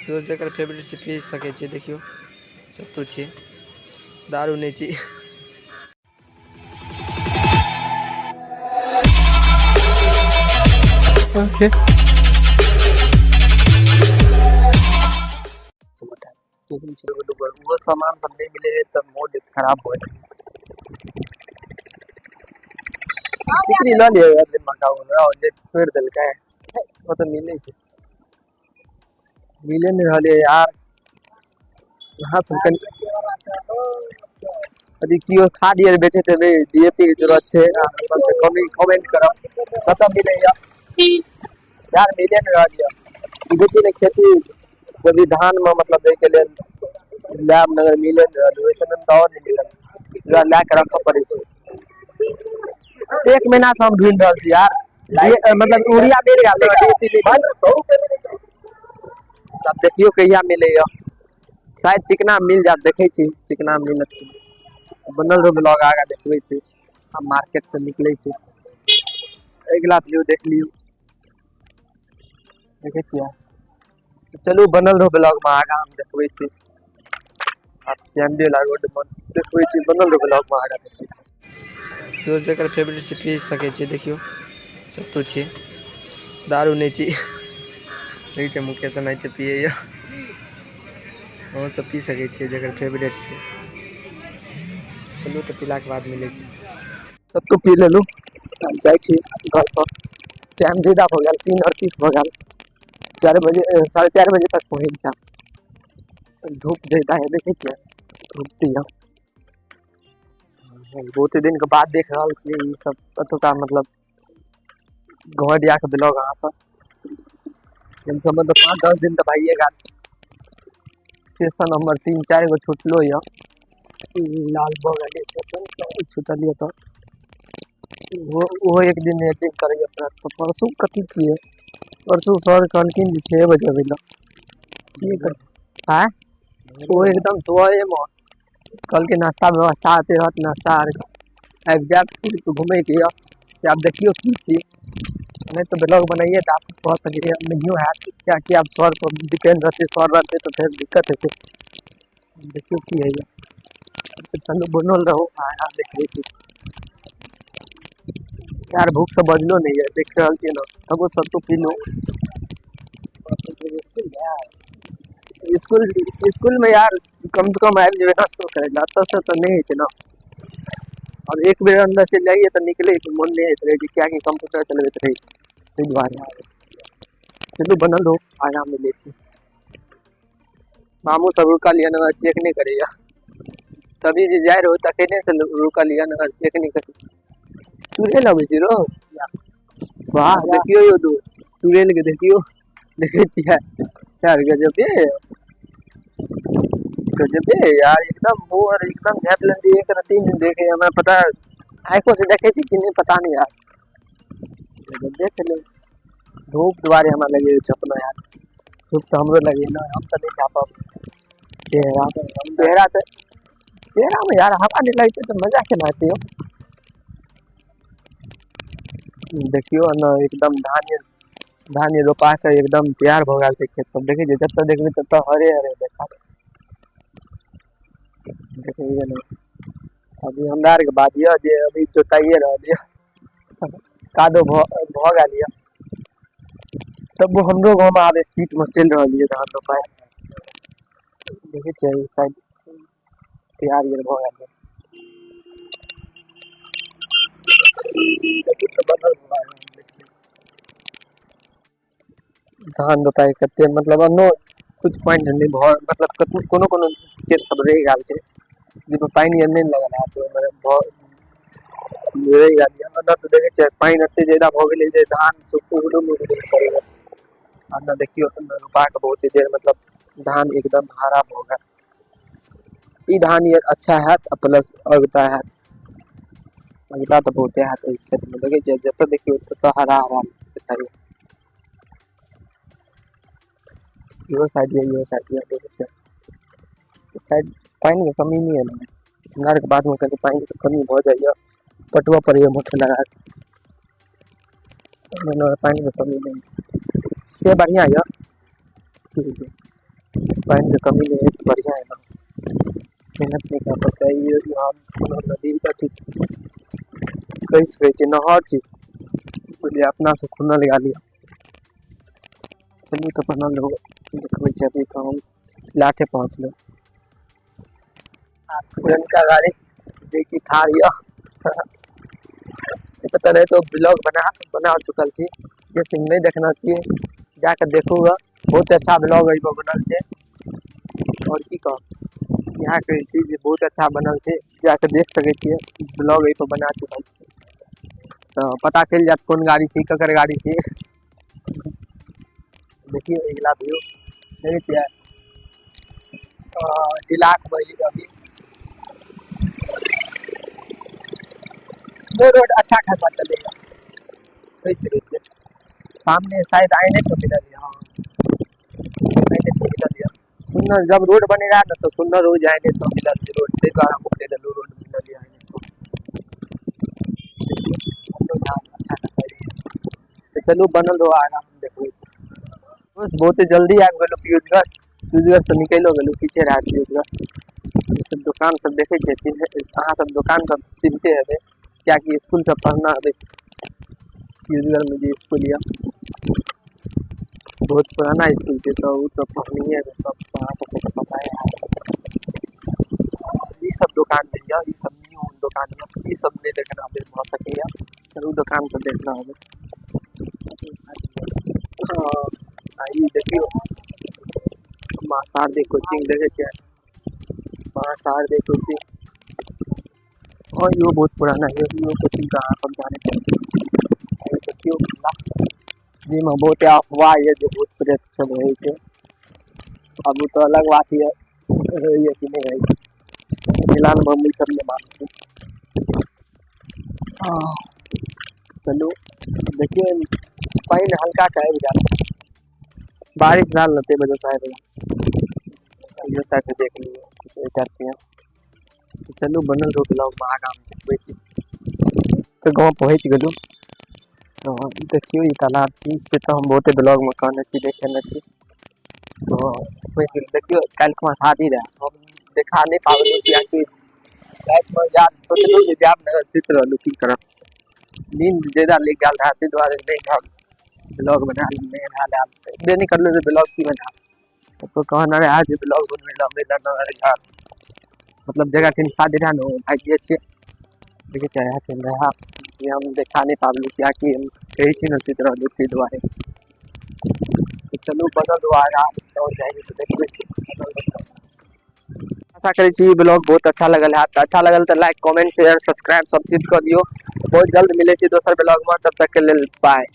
दोस्त जकर फेवरेट छै पी सकै छियै। देखियौ सत्तू छै, दारू नहि छी। ओके ओहो सामान सब नहि मिले है तऽ मूड खराब हो जाइ। सिकरी लऽ लिअ यार, महंगा हो जे छोड़ि देलकै ओ तऽ मिलै छै, मिले नहि रहलै यार। अहाँ सब कनि यदि केओ खाद आर बेचैत हेबै, डीएपी के जरूरत छै अहाँ सब तऽ कमेंट करब कतऽ मिलैया यार। मिले नहि रहल यऽ बुझै ने खेती जब भी धान मे मतलब दै के लेल लैब नगर मिले नहि रहल, ओहि समय मे तऽ आओर नहि मिलल, पूरा लए के रखऽ पड़ै छै। एक महीना से हम ढूंढि रहल छी यार, मतलब यूरिया मिल गेल, डीएपी नहि मिलल। आब देखियौ कहिया मिलैया, शायद चिकना मिल जायत, देखै छी चिकना मिलत। बनल रहू ब्लॉग आगाँ देखबै छी। आब मार्केट से निकलै छी, अगिला व्यू देख लियौ, देखै छियै। चलू बनल रहू ब्लॉग में, आगाँ हम देखबै छी। आब सीएमडी वाला रोड देखबै छी, बनल रहू ब्लॉग में, आगाँ देखबै छी। दोस्त जकर फेवरेट छै पी सकै छियै। देखियौ सत्तू छै, दारू नहि छी। देखै छियै मुकेश एनाहिते पियैया, अहूँ सब पी सकै छियै जकर फेवरेट छै। चलू तऽ पीलाके बाद मिलै छै। सत्तू पी लेलहुँ, जाइ छी घर पर। टाइम ज्यादा भऽ गेल, 3:38 भऽ गेल, 4 बजे 4:30 बजे तक पहुँच जायब। धूप ज्यादा है, देखै छियै धूप दियौ। बहुत दिन के बाद देख रहल छियै ई सब एतुका मतलब घरडिया के ब्लॉग। अहाँ सब कम से कम तऽ 5-10 दिन तऽ भइए गेल। सेशन हमर 3-4 गो छुटलो यऽ, लाल भऽ गेल सेशन छुटल यऽ तऽ ओहो एक दिन एक दिन करैए पड़त। तऽ परसू कथी छियै? परसू सर कहलखिन जे 6 बजे अबै लए छियै। आँय ओ एकदम सुबहेमे कहलकै नाश्ता व्यवस्था एते रहत, नाश्ता आर आबि जायब, सिर्फ घुमैके यऽ से। आब देखियौ की छी, नहि तऽ ब्लॉग बनाइए तऽ आब भऽ सकैए नहियो हैत, किएकि आब सर पर डिपेंड रहतै। सर रहतै तऽ फेर दिक्कत हेतै। देखियौ की होइए। तऽ चलू बनल रहू, आगाँ देखबै छी। यार भूख से बजलो नहि यऽ, देख रहल छियै ने, तबो सत्तू पीलहुँ। स्कूल स्कूल में यार कम से कम आबि जेबै नाश्तो करै लए, एतऽ से तऽ नहि होइ छै ने। आओर एक बेर अन्दर चलि जाइए तऽ निकलैके मोन नहि होइत रहै छै, किएकि कम्प्यूटर चलबैत रहै छै, ताहि दुआरे। चलू बनल रहू, आगाँ मिलै छी। मामू सब रुकल यऽ ने, चेक नहि करैया। तभी जे जाइ रहू तखने से रुकल यऽ ने, चेक नहि करै। चुड़ैल अबै छै रौ, वाह। देखियौ यौ दोस्त, चुड़ैल के देखियौ, देखै छियै यार, गजबे गजबे यार, एकदम मुँह आर एकदम झाँपि लेने छै। एक रत्ती नहि देखे हमरा, पता आँखो से देखै छी कि नहि पता नहि यार, गजबे छलै। धूप दुआरे हमरा लगैया झपना यार, धूप तऽ हमरो लगैया ने, हम तऽ नहि झाँपब चेहरा। चेहरा तऽ चेहरामे यार हवा नहि लगतै तऽ मजा केना एतै यौ? देखियौ ने, एकदम धान धान रोपा कऽ एकदम तैयार भऽ गेल छै खेत सब। देखै छियै, जतऽ देखबै ततऽ हरे हरे देखत। देखलियै ने, अभी हमरा आरके बात यऽ जे अभी जोताइए रहल यऽ, कादो भऽ गेल यऽ, तब हमरो गाँवमे आब स्पीडमे चलि रहल यऽ धान रोपाइ। देखै छियै ई साइड तैयार आर भऽ गेल यऽ। धान रोपाइ कते मतलब अन्नो कुछ पानि नहि भऽ मतलब कोनो कोनो खेत सब रहि गेल छै जाहिमे पानि आर नहि लगल हैत, ओहिमे भऽ रहि गेल यऽ। एन्ने तऽ देखै छियै पानि एते ज्यादा भऽ गेलै जे धान सब उगलो उगलो करैया। एन्ने देखियौ, एन्ने रोपा कऽ बहुते देर मतलब धान एकदम हरा भऽ गेल। ई धान ये अच्छा हैत आ प्लस अगता हैत, अगता तऽ बहुते हैत एहि खेतमे। देखै छियै, जतऽ देखियौ ततऽ हरा हरा देखाइया। इहो साइड यऽ, इहो साइड यऽ, देखै छियै साइड पानिके कमी नहि यऽ ने। हमरा आरके बादमे कनि पानिके कमी भऽ जाइया, पटबऽ पड़ैया मोटर लगा कऽ। पानिके कमी नहि से बढ़िआँ यऽ। ठीक। पानिके कमी नहि हइ तऽ बढ़िआँ हइ ने। मेहनत नहि करऽ पड़तै। यहाँ कोनो नदी अथी कहि सकै छियै, नहर छी, बुझलियै? अपनासँ खुनल गेल यऽ। चलू तऽ बनल रहू, देखबै छी। अभी तऽ हम लाठे पहुँचलहुँ। पुरनका गाड़ी जेकि थार यऽ, पता नहि। तो ब्लॉग बना बना चुकल छी, जे सिंह नहि देखना छियै, जाके देखू ग। बहुत अच्छा ब्लॉग एहि पर बनल छै। आओर की कहब, इएह कहै छी जे बहुत अच्छा बनल छै, जाके देख सकै छियै। ब्लॉग एहि पर बना चुकल छी तऽ पता चलि जायत कोन गाड़ी छी, ककर गाड़ी छी। देखियौ, अगिला व्यू देखै छियै। डिलाट बही अभी वो रोड अच्छा खासा चलेगा, कहि सकै छियै। सामने शायद आइने छौ मिलल यऽ। हाँ, आइने छौ मिलल यऽ। सुनल जब रोड बने रहा ने तऽ सुनल रोज आइने छौ मिलल छै रोड, ताहि दुआरे हम कहि देलहुँ रोड मिलल यऽ आइने छौ। अच्छा खासा। तऽ चलू, बनल रहो, आगाँ हम देखबै छी। बस, बहुते जल्दी आबि गेलहुँ पीयूषगढ़। पीयूषगढ़सँ निकलिओ गेलहुँ, पीछे रहै पीयूषगढ़। ई सब दोकान सब देखै छियै, चिन्ह अहाँ सब दोकान सब चिन्हते हेबै, किएकि इसकुल सब पढ़ना हेबै। पीयूषगढ़मे जे इसकुल यऽ, बहुत पुराना इसकुल छै, तऽ ओ तऽ पढ़नहिए हेबै सब, तऽ अहाँ सबके तऽ पता हैत। ई सब दोकान जे यऽ, ई सब न्यू दोकान यऽ, ई सब नहि देखना हेबै भऽ सकैए। चलू, दोकान सब देखना हेबै। हँ, आ ई देखियौ, माँ शारदे कोचिंग देखै छियै? माँ शारदे कोचिंग। हँ, इहो बहुत पुराना यऽ। इहो कोचिंग के अहाँ सब जानैत हेबै। ई देखियौ, जाहिमे बहुते अफवाह यऽ जे भूत प्रेत सब रहै छै। आब ओ तऽ अलग बात यऽ, होइए कि नहि होइए। फिलहाल हम ई सब नहि मानै छी। हँ, चलू, देखियौ, पानि हल्का के आबि गेल। बारिश भेल ने, ताहि वजहसँ आबि गेल। इहो साइड से देख लियौ, कुछ एहि टाइपके यऽ। चलू, बनल रहू ब्लॉगमे, आगाँ हम देखबै छी। तऽ गाँव पहुँचि गेलहुँ। तऽ देखियौ, ई तालाब छी, से तऽ हम बहुते ब्लॉगमे कहने छी, देखेने छी। तऽ पहुँचि गेलहुँ। देखियौ, काल्हि खुमा शादी रहए, हम देखा नहि पाबलहुँ, किएकि रातिमे जायब सोचलहुँ जे जायब ने, सुति रहलहुँ। की करब, नींद ज्यादा लागि गेल रहए, ताहि दुआरे नहि भेल ब्लॉग बनायल, नहि भेल आयल। एबे नहि करलहुँ तऽ ब्लॉग की बनायब? तो कहने रहए जे ब्लॉग बनबै लए अबै लए नहि, मतलब जगह ठाम शादी रहए ने, ओ भाइजिए छियै। देखै छियै, इएह ठाम रहए जे हम देखा नहि पाबलहुँ, किएकि हम कहै छी ने, सुति रहलहुँ ताहि दुआरे। तऽ चलू, बनल रहू, आगाँ आओर जाइ तऽ देखबै छी। आशा करै छी ई ब्लॉग बहुत अच्छा लगल हैत। तऽ अच्छा लगल तऽ लाइक, कमेंट, शेयर, सब्सक्राइब सब चीज कऽ दियौ। बहुत जल्द मिलै छी दोसर ब्लॉगमे, तब तकके लेल बाय।